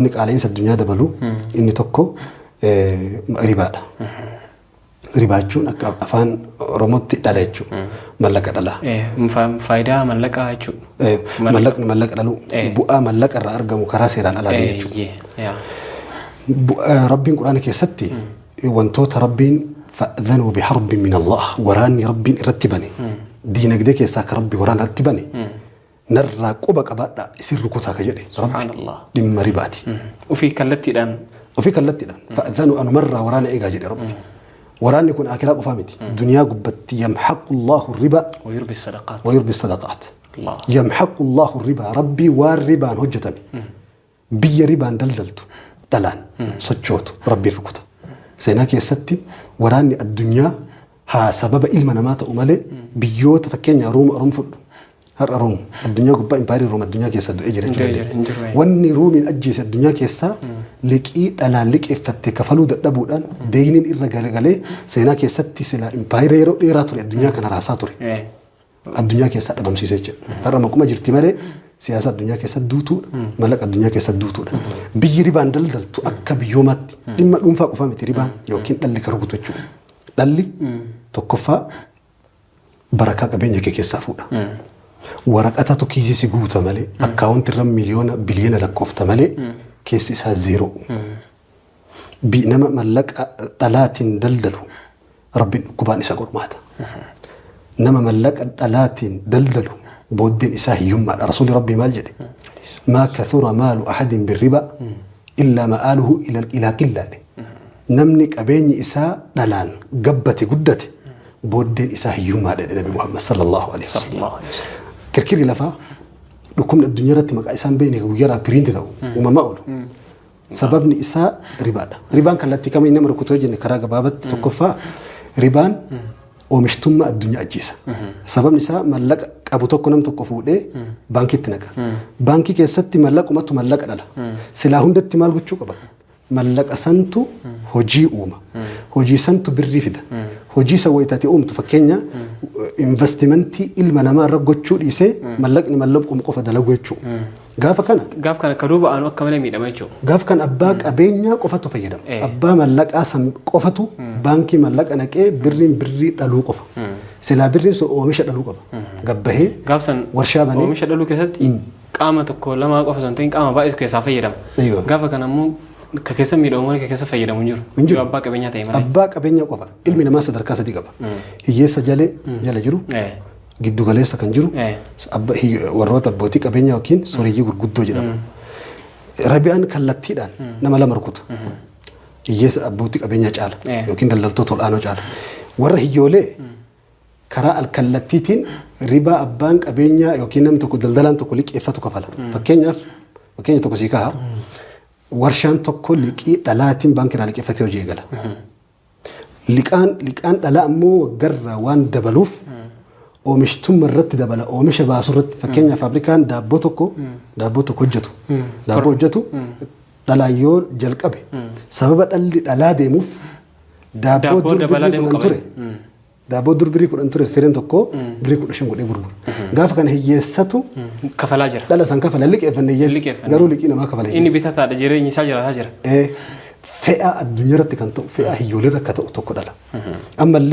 Inni qaala'insa addunyaa dabalu inni tokko ribaadha. Ribaa jechuun akka afaan Oromootti dhala jechuudha. Mallaqa dhalaa. Faayidaa mallaqaa jechuudha. Mallaqni mallaqa dhaluu, bu'aa mallaqa irraa argamu karaa seeraan alaatiin jechuudha. Rabbiin Quraana keessatti wantoota Rabbiin fa'adhanuu biharbin min Allah, waraanni Rabbiin irratti bane, diinagdee keessaa akka Rabbi waraana irratti bane, narraa quba qabaadhaa, isin rukutaa ka jedhe Rabbi Subhaanallah. dhimma ribaati. Ofii kallattiidhaan. Ofii kallattiidhaan fa'adhanuu, anumarraa waraana eegaa jedhe Rabbi. Waraanni kun akiraa qofaa miti. Duniyaa gubbatti يمحق الله الربا ويربي الصدقات. ويربي الصدقات. Allah. يمحق الله الربا, Rabbii waan ribaan hojjetame, biyya ribaan daldaltu, dhalaan sochootu Rabbiin rukuta. Seenaa keessatti waraanni addunyaa haa sababa ilma namaa ta'u malee, biyyoota fakkeenya Rooma, Room fudhu. Har'a Room addunyaa gubbaa, impaayerii Room addunyaa keessa du'ee jira jechuu Du'ee jira, hin dandeenya. jiru. Wanni Roomiin ajjeese addunyaa keessaa liqii dhalaan liqeeffatte kafaluu dadhabuudhaan deeyiniin irra galagalee, seenaa keessatti sila impaayera yeroo dheeraa ture addunyaa kana raasaa ture. Addunyaa keessaa dhabamsiisee jira. Har'a maquma jirti malee siyaasa addunyaa keessa duutuudha. Mallaqa addunyaa keessa duutuudha. Biyyi ribaan daldaltu akka biyyoomaatti, dhimma dhuunfaa qofa miti ribaan yookiin dhalli kan rukutu jechuudha. Dhalli tokkoffaa barakaa qabeenya kee keessaa fuudha. Waraqatatu kiisii si guuta malee, akkaawunti irra miliyoona biliyoona lakkoofta malee, keessi isaa zeeroo. Nama mallaqa dhalaatiin daldalu Rabbiin dhukkubaan isa qormaata. Nama mallaqa dhalaatiin daldalu booddeen isaa hiyyummaadha. Rasuulli Rabbii maal jedhe? ما كثر مال أحد بالربا إلا مآله إلى قلة. Namni qabeenyi isaa dhalaan gabbate, guddate, booddeen isaa hiyyummaadha jedhe Nabi Muhammad صلى الله عليه وسلم. صلى الله عليه وسلم. Kirkirri lafaa, dhukkubni addunyaa irratti maqaa isaan beekne guyyaadhaa print ta'u uumamaa oolu. Sababni isaa ribaadha. Ribaan kallattii kamiin nama rukutoo jenne, karaa gabaabatti tokkoffaa ribaan oomishtummaa addunyaa ajjeesa. Sababni isaa mallaqa qabu tokko nam tokko fuudhee baankiitti naqa. Baankii keessatti mallaqumatu mallaqa dhala. Silaa hundatti maal gochuu qaban? Mallaqa santu hojii uuma. Hojii santu birrii fida. Hojii san wayitaati uumtu, fakkeenya investimentii ilma namaa irra gochuu dhiisee mallaqni mallaquma qofa dalagu jechuudha. Gaafa kana Gaaf kana ka duuba aanu akka malee miidhama jechuudha. Gaaf kan abbaa qabeenyaa qofatu fayyadama. Abbaa mallaqaa san qofatu baankii mallaqa naqee birriin birrii dhaluu qofa. Silaa birriin sun oomisha dhaluu qaba. Gabbahee Gaaf san warshaa banee oomisha dhaluu keessatti qaama tokko lama qofa osoo hin ta'in qaama baay'eetu keessaa fayyadama. Gaafa kana immoo ka keessa miidhamu malee ka keessa fayyadamu hin jiru. Hin jiru. Yoo abbaa qabeenyaa ta'e malee. Abbaa qabeenyaa qofa. Ilmi namaa sadarkaa sadii qaba. Hiyyeessa jalee jala jiru, giddu galeessa kan jiru, warroota abbootii qabeenyaa yookiin sooreyyii gurguddoo jedhamu. Ribaan kallattiidhaan nama lama rukuta. Hiyyeessa abbootii qabeenyaa caala yookiin daldaltoota ol'aanoo caala. Warra hiyyoolee karaa alkallattiitiin ribaa abbaan qabeenyaa yookiin namni tokko, daldalaan tokko liqeeffatu kafala. Fakkeenyaaf, fakkeenya tokko sii ka'a. Warshaan tokko liqii dhalaatiin baankii irraa liqeeffatee hojii eegala. Liqaan dhalaa ammoo waggarraa waan dabaluuf oomishtummaa irratti dabala, oomisha baasuu irratti. Fakkeenyaaf, faabrikaan daabboo tokko hojjetu, daabboo hojjetu dhalaan yoo jalqabe, sababa dhalli dhalaa deemuuf daabboo Daabboo dur dabalaa birrii deemuu 10 qaba. ture, daabboo dur birrii 10 ture fireen tokko birrii 15 godhee gurgura. Gaafa kana hiyyeessatu Kafalaa jira. dhala san kafala, liqeeffanne hiyyeessi Liqeeffanne. garuu liqii namaa kafala Inni hiyyeessi. bitataadha, jireenyi isaa jiraataa jira. Fe'aa addunyaa irratti kan ta'u, fe'aa hiyyoolee irra akka ta'u tokko dhala. Ammallee